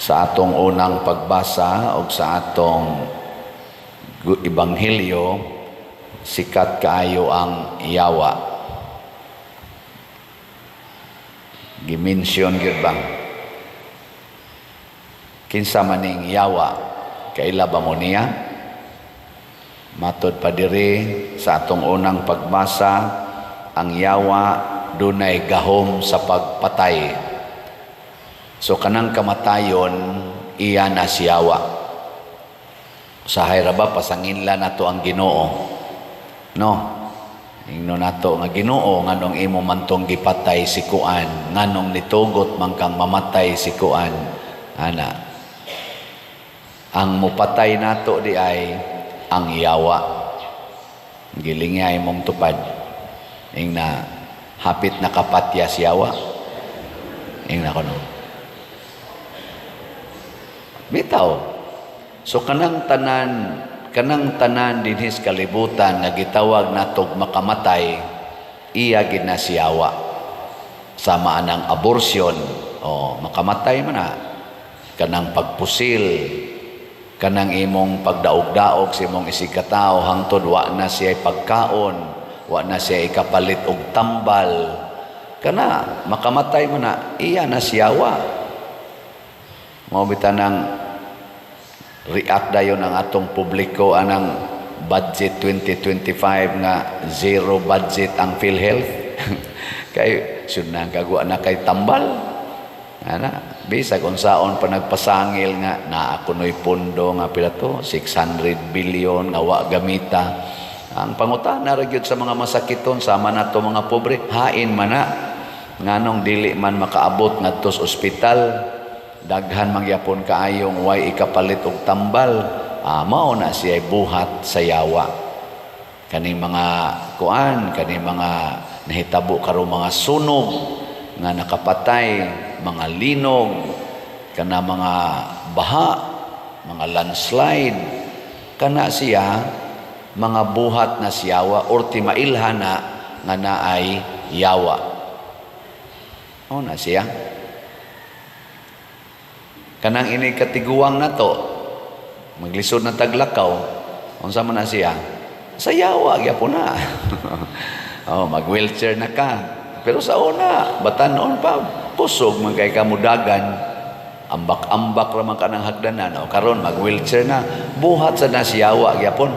Sa atong unang pagbasa o sa atong ebanghelyo, sikat kaayo ang yawa. Gimensyon gyud ba? Kinsa maning yawa? Kaila ba mo niya? Matod pa diri sa atong unang pagbasa, ang yawa dunay gahom sa pagpatay. So kanang kamatayon, iya na siyawa. Usahay ra ba pasanginla nato ang Ginoo? No. Ingno nato nga, "Ginoo, nganong imo man tong gipatay si kuan? Nganong nitugot man kang mamatay si kuan?" Ana. Ang mupatay nato di ay ang yawa. Gilingay mong tupad. Ingna, "Hapit nakapatya si yawa." Ingna kono. Bitaw. So kanang tanan dinhi sa kalibutan nga gitawag natog makamatay, iya gid na siyawa. Sama anang abortion, oh, makamatay man na. Kanang pagpusil, kanang imong pagdaog-daog sa imong isigkatao hangtod wa na siya pagkaon, wa na siya ikapalit og tambal. Kana makamatay man na, iya na siyawa. Mao bitaw nang react dayon ang atong publiko anang budget 2025 nga zero budget ang PhilHealth, kay sunan kagwa na kay tambal ana. Bisag unsaon pa nagpasangil nga naa kunoy pondo nga pila to, 600 billion nga wa gamita, ang pangutana ra gyud sa mga masakiton sama nato mga pobre, hain man na, nganong dili man makaabot ngadto sa ospital, daghan mangyapon kaayong way ikapalit og tambal? Ah, mao na siya buhat sa yawa. Kaning mga kuan, kaning mga nahitabo karon, mga sunog nga nakapatay, mga linog kana, mga baha, mga landslide, kana siya mga buhat na siyawa or timailhan na nga naay yawa. O na siya kanang ini katiguang na to, maglisod na taglakaw, unsa man na siya? Sa yawa gyapon na. Oh, mag wheelchair na ka, pero sa una batanon pa, kusog man kay kamudagan, ambak-ambak ra man ka ng hagdanan. O karon mag wheelchair na, buhat sa nasiyawa gyapon.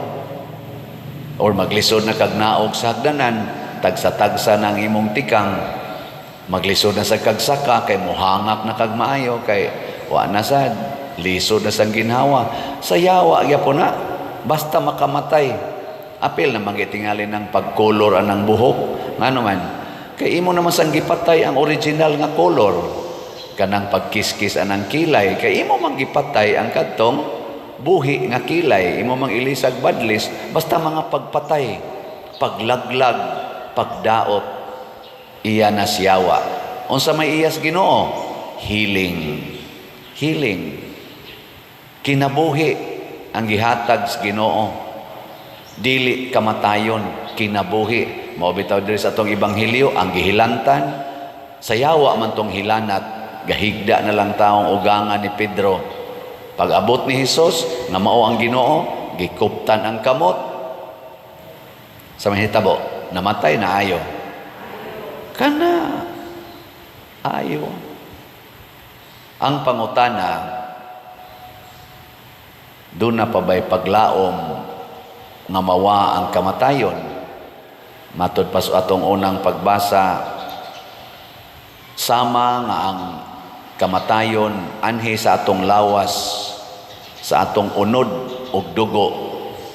Or maglisod na kag naog sa hagdanan, tagsa-tagsa ng imong tikang, maglisod na sa kagsaka kay muhangak na kag maayo kay wa na sad, lisod na sang ginhawa. Sa yawa gyapon na, basta makamatay. Apil na magitingali ng pagkolor anang buhok, ngano man kay imo naman sang gipatay ang original nga color. Kanang pagkiskis anang kilay, kay imo man gipatay ang kadtong buhi nga kilay, imo mang ilisag badlis. Basta mga pagpatay, paglaglag, pagdaot, iya na siyawa. Unsa may iyas Ginoo? Healing, healing, kinabuhi ang gihatag sa Ginoo, dili kamatayon, kinabuhi. Mao bitaw diri sa atong ebanghelyo, ang gihilantan sa yawa man tong hilanat, gahigda na lang taong ugangan ni Pedro. Pag abot ni Hesus nga mao ang Ginoo, gikuptan ang kamot. Sa mahitabo, namatay na ayo kana ayo. Ang pangutana, duna pa ba'y paglaom nga mawa ang kamatayon? Matod pa sa atong unang pagbasa, sama nga ang kamatayon anhi sa atong lawas, sa atong unod ug dugo,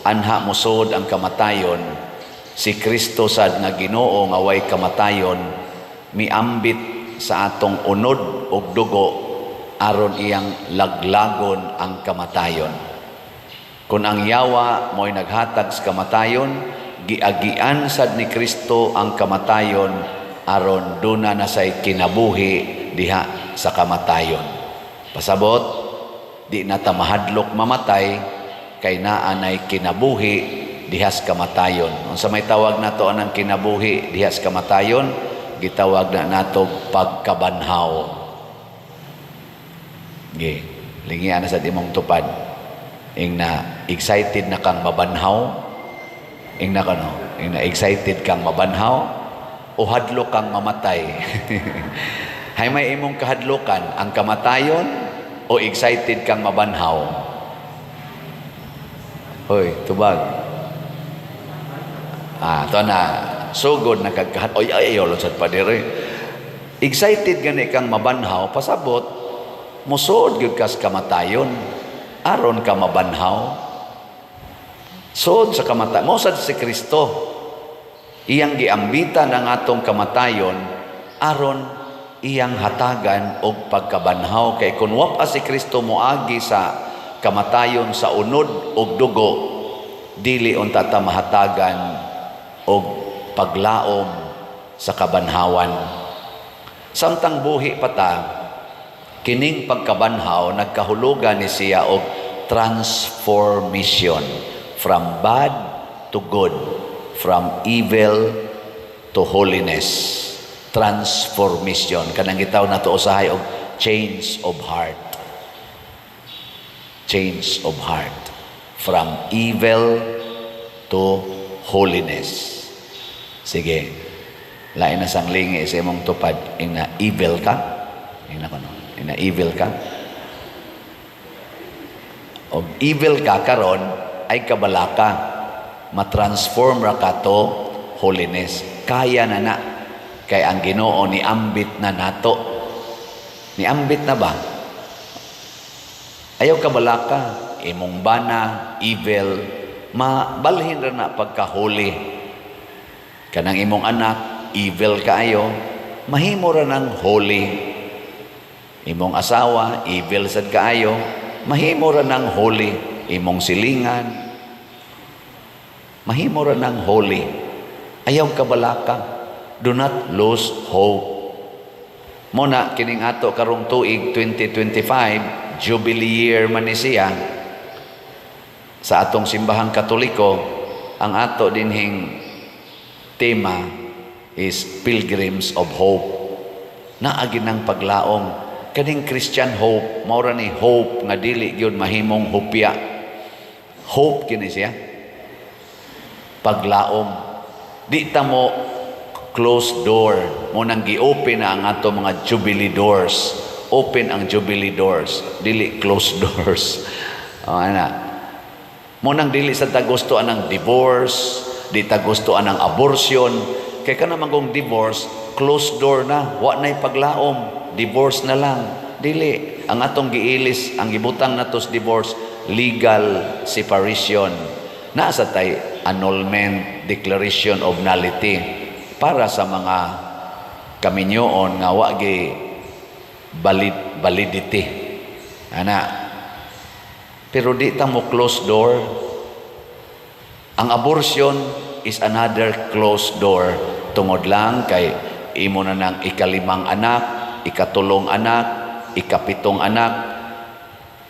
anha mosud ang kamatayon, si Kristo sad nga Ginoo nga way kamatayon miambit sa atong unod ug dugo aron iyang laglagon ang kamatayon. Kung ang yawa mo'y naghatag sa kamatayon, giagian sad ni Kristo ang kamatayon aron duna na say kinabuhi diha sa kamatayon. Pasabot, di na ta mahadlok mamatay kay naa nay kinabuhi diha sa kamatayon. Unsa may tawag nato anang kinabuhi diha sa kamatayon? Gitawag na nato pagkabanhaw. Ge. Lingian na sa imong tupad. Ing na excited na kang mabanhaw. Ing na kano, ing na excited kang mabanhaw o hadlok kang mamatay? Hay may imong kahadlokan, ang kamatayon o excited kang mabanhaw? Hoy, tubag. Ah, to na sugod na kagkahat. Oy, ay, ay, sad pa dire. Excited gani kang mabanhaw, pasabot musuod gyud kas kamatayon aron ka mabanhaw. Suod sa kamatay. Mao sad si Kristo. Iyang giambitan ang atong kamatayon aron iyang hatagan og pagkabanhaw, kay kun wa pa si Kristo moagi sa kamatayon sa unod og dugo, dili unta ta mahatagan og paglaom sa kabanhawan. Samtang buhi pa ta, kining pagkabanhaw nagkahulugan ni siya og transformation from bad to good, from evil to holiness. Transformation kanang gitawag nato usahay og change of heart. Change of heart from evil to holiness. Sige, lain na sang lingi sa imong tupad, ing na evil ka, ing na kuno, ing na evil ka. Og evil ka karon ay kabalaka, matransform ra ka to holiness. Kaya na na. Kay ang Ginoo ni ambit na nato. Ni ambit na ba? Ayaw kabalaka, imong bana, evil, mabalhin ra na pagka-holy. Kanang imong anak, evil kaayo, mahimo ra ng holy. Imong asawa, evil sad kaayo, mahimo ra ng holy. Imong silingan, mahimo ra ng holy. Ayaw kabalaka. Do not lose hope. Mao na kining ato karong tuig 2025, Jubilee year man ni siya. Sa atong Simbahang Katoliko, ang ato dinhing tema is Pilgrims of Hope. Naa gyud ng paglaom. Kaning Christian hope, mao ra ni hope nga dili gyud mahimong hupya. Hope kini siya. Paglaom. Di ta mo closed door. Mao nang gi-open na ang ato mga jubilee doors. Open ang jubilee doors, dili closed doors. Oh, ana. Mao nang dili sa ta gusto anang divorce, di ta gusto anang abortion. Kay kana man kung divorce, closed door na, wa na'y paglaom, divorce na lang. Dili. Ang atong giilis, ang gibutang nato sa divorce, legal separation. Naa sa tay annulment, declaration of nullity para sa mga kaminyoon nga wa gi validity. Ana. Pero di ta mo close door. Ang abortion is another closed door, tungod lang kay imo na ng ikalimang anak, ikatulong anak, ikapitong anak,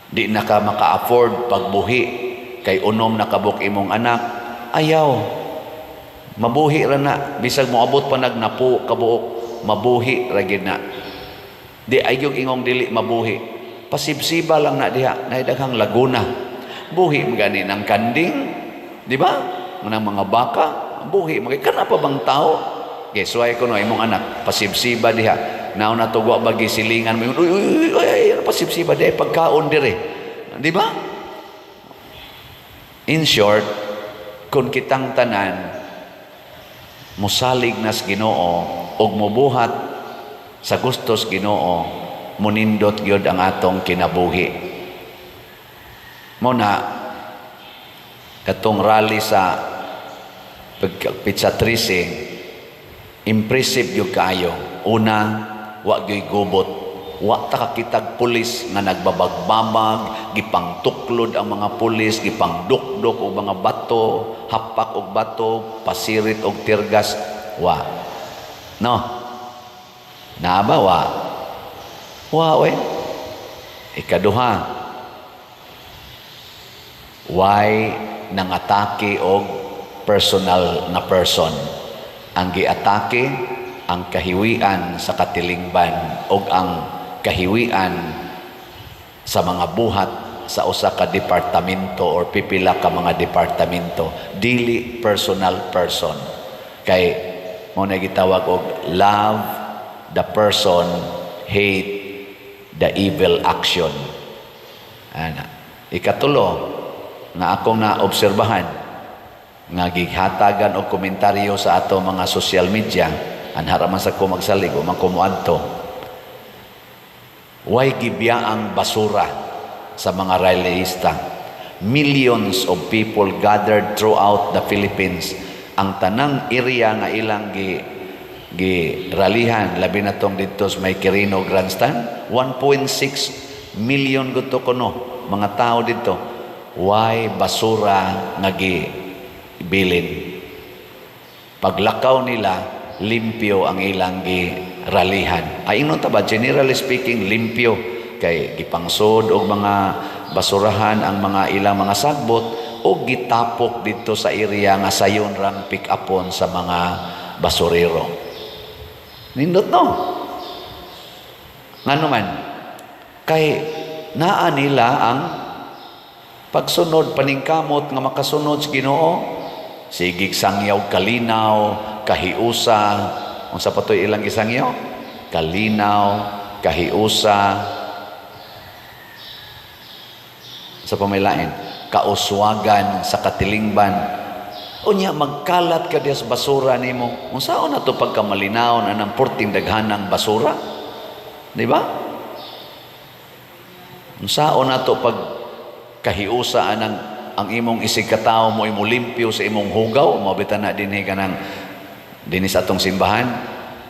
di na ka maka-afford pagbuhi kay unom na kabuk imong anak. Ayaw, mabuhi ra na. Bisag moabot pa nagnapo kabuok, mabuhi ra gyud na. Di ay yung ingong dili mabuhi. Pasibsiba lang na diha, na daghang laguna. Buhi magani ng kanding, di ba? Ng mga baka, buhi magani. Kana pa bang tao? Okay, suway ko no imong anak, pasibsiba diha. Naon na tugwa bagi silingan mo, "Uy, uy, uy, uy, ay, pasibsiba diha, pagkaon dire." Di ba? In short, kung kitang tanan musalig nas Ginoo ug mubuhat sa gustos Ginoo, munindot gyud ang atong kinabuhi. Mao na katong rally sa petsa 13, impressive gyud kaayo. Una, wa gyud gubot. Wa ta kakitag pulis nga nagbabagbabag, gipangtuklod ang mga pulis, gipangdukdok og mga bato, hapak og bato, pasirit og teargas, wa. No? Naa ba wa? Wa we. Ikaduha, why nangatake og personal na person? Ang giatake ang kahiwian sa katilingban og ang kahiwian Sa mga buhat sa usa ka departamento or pipila ka mga departamento, dili personal person, kay mao na gitawag og love the person, hate the evil action, ana. Ikatulo nga akong naobserbahan nga gihatagan og komentaryo sa ato mga social media, anhara man sa ko magsalig o man ko moadto, way gibiyaang basura sa mga rallyista. Millions of people gathered throughout the Philippines. Ang tanang area nga ilang gi gi ralihan, labi na tong didto sa may Quirino Grandstand, 1.6 million gud to kuno mga tao didto. Way basura nga gi bilin. Paglakaw nila, limpyo ang ilang gi ralihan. Ay, ingon ta ba, generally speaking, limpyo kay gipangsod og mga basurahan ang mga ilang mga sagbot o gitapok didto sa area nga sayon rang pick upon sa mga basurero. Nindot, no? Ngano man? Kay naa nila ang pagsunod, paningkamot nga makasunod sa Ginoo. Sigig sangyaw kalinaw, kahiusa. Unsa pa to'y ilang gisangyaw? Kalinaw, kahiusa. Sa pamilain, kauswagan sa katilingban. Unya magkalat ka diya sa basura nimo. Unsaon na to pagkamalinaw na ng purting daghanang basura? Di ba? Unsaon na to pag kahiusa anang ang imong isig katawo mo imo limpyo sa imong hugaw? Mao bitaw na dinhi kanang dinhi sa atong simbahan,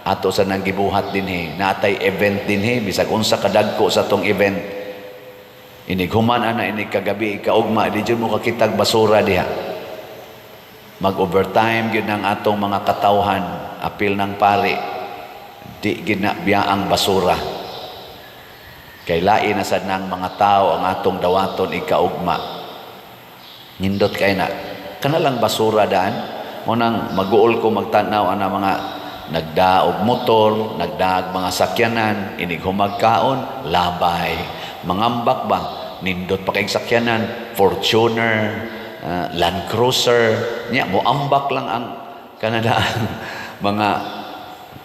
ato sa nang gibuhat dinhi, natay event dinhi, bisag unsa kadagko sa atong event, inig human ana, inig kagabi, kaugma, di jud mo kakitag basura diha. Mag overtime gyud ang atong mga katawhan, apil ng pari, di gid na biyaang basura kay lain na sad nang mga tao ang atong dawaton ikaugma. Nindot kay na kana lang basura daan mo nang maguol ko magtanaw ana mga nagdaog motor, nagdaag mga sakyanan, inig humagkaon, labay, mangambak ba, nindot pa kay sakyanan, Fortuner, Land Cruiser nya, moambak lang ang kanada mga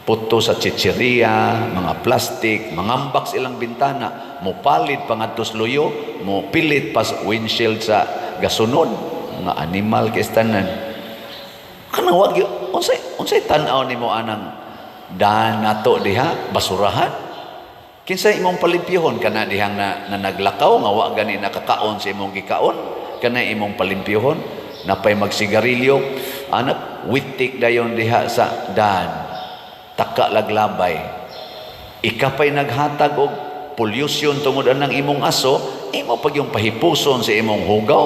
puto sa chichiria, mga plastic, mangambak sa ilang bintana, mopalit pa ngadto sa luyo, mo pilit pa sa windshield sa gasunod, mga animal kay tanan. Kanang wag unsay unsay tan-aw nimo anang daan nato diha, basurahan? Kinsa imong palimpyuhon kana dihang na naglakaw nga wa gani nakakaon sa imong gikaon, kana imong palimpyuhon? Napay magsigarilyo, anak, witik dayon diha sa daan, taka laglabay. Ikapay naghatag og pollution tungod anang imong aso, imo pag yung pahipuson sa imong hugaw.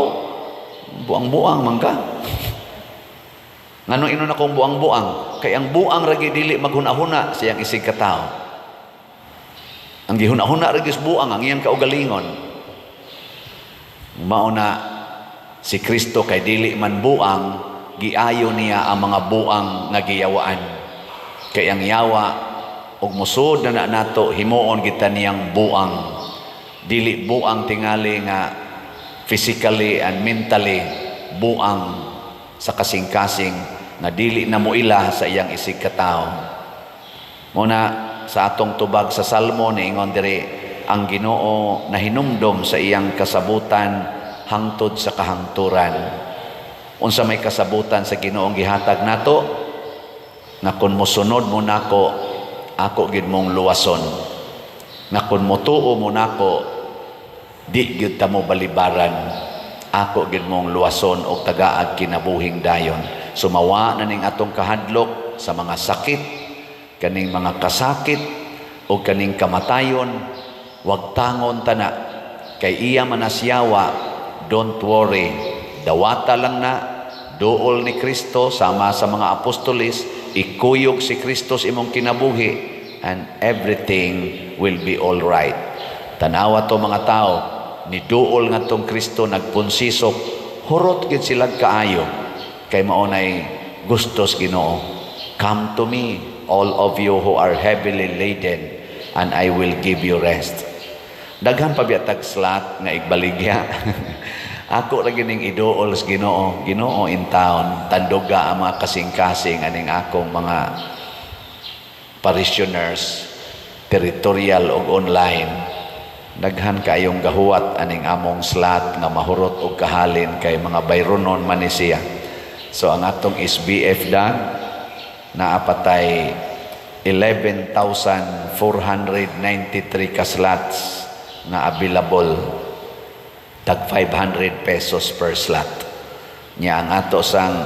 Buang-buang man ka. Ngano inon akong buang-buang? Kay ang buang ragi dili maghuna-huna siyang isig katao. Ang gihuna-huna ragi sa buang ang iyang kaugalingon. Mao na si Kristo, kay dili man buang, giayo niya ang mga buang nga giyawaan. Kay ang yawa ug musod na nato, himuon kita niyang buang. Dili buang tingali nga physically and mentally, buang sa kasing-kasing nga dili na moila sa iyang isig katao. Muna sa atong tubag sa Salmo, niingon diri ang Ginoo nahinumdom sa iyang kasabutan hangtod sa kahangturan. Unsa may kasabutan sa Ginoong gihatag nato? Nga kung mosunod mo nako, ako gid mong luwason. Nga kung motuo mo nako, di gyud ta mo balibaran. Ako gid mong luwason og tagaag kinabuhing dayon. Sumawa na ning atong kahadlok sa mga sakit, kaning mga kasakit o kaning kamatayon, wag tangon tana kay iya manasyawa. Don't worry, dawata lang na duol ni Kristo sama sa mga apostoles, ikuyog si Kristo sa imong kinabuhi and everything will be all right. Tanawa to mga tao ni duol ngadtong Kristo, nagpunsisok, hurot gid sila kaayo kay mao nay gustos Ginoo. "Come to me, all of you who are heavily laden, and I will give you rest." Daghan pa biya tag slot nga igbaligya. Ako lagi ning iduol sa Ginoo, Ginoo, in town, tanduga ang mga kasing-kasing aning akong mga parishioners, territorial ug online. Daghan kayong gahuwat aning among slot nga mahurot og kahalin kay mga bayronon man ni siya. So ang atong SBF dag naa pa tay 11,493 ka slots nga available, tag 500 pesos per slot. Nya ang ato sang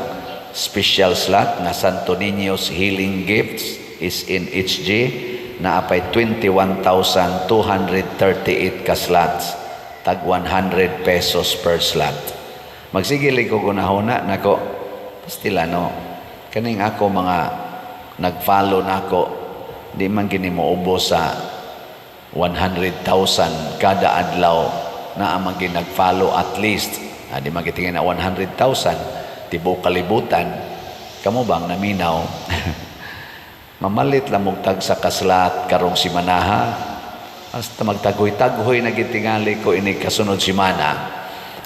special slot nga Santo Niño's Healing Gifts is in HG, naa pay 21,238 ka slots, tag 100 pesos per slot. Magsige ko gunahuna nako, pastila no, kaning ako mga nag-follow nako, di man gini moubos sa 100,000 kada adlaw na ang mga nag-follow at least. Di man gitingin na 100,000 tibuok kalibutan. Kamo bang naminaw, mamalit lang mong tag sa ka-slot karong simanaha? Hasta magtagoy-taghoy na gitingali ko ini kasunod simana,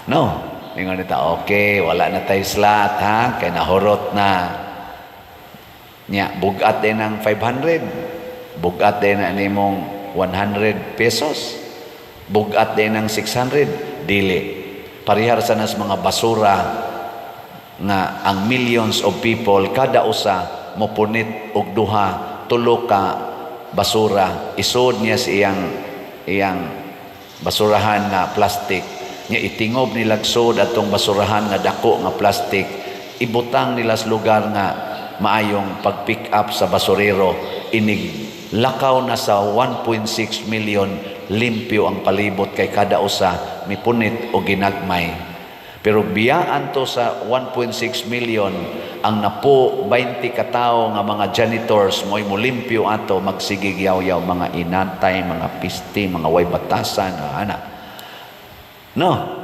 no? Ingon nita, "Okay, wala na tayo slot ha, kay nahurot na." Nya bugat din ang 500, bugat din na nimong 100 pesos, bugat din ang 600. Dili parehar sa nas mga basura nga ang millions of people, kada usa mopunit og duha, tulo ka basura, isod niya sa iyang iyang basurahan nga plastic nya, itingob nila sod atong basurahan nga dako nga plastic, ibutang nila sa lugar nga maayong pag-pick up sa basurero, inig lakaw na sa 1.6 million, limpyo ang palibot kay kada usa mipunit o ginagmay. Pero biyaan to sa 1.6 million, ang napo 20 katawo nga mga janitors mo'y mulimpyo ato, magsigig yaw-yaw, mga inatay, mga piste, mga way batasan, ana. No.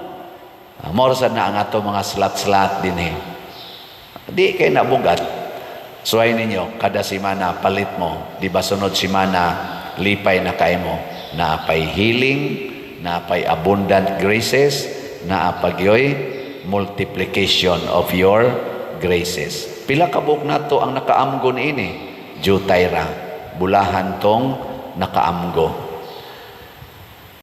Mao sad na ang ato mga slot-slot dinhi. Di kay nabugat. Suway ninyo, kada simana palit mo, di ba sunod simana lipay na kay mo? Naapay healing, naapay abundant graces, naapagyoy multiplication of your graces. Pila ka buok nato ang nakaamgo niini? Jutay ra. Bulahan tong nakaamgo.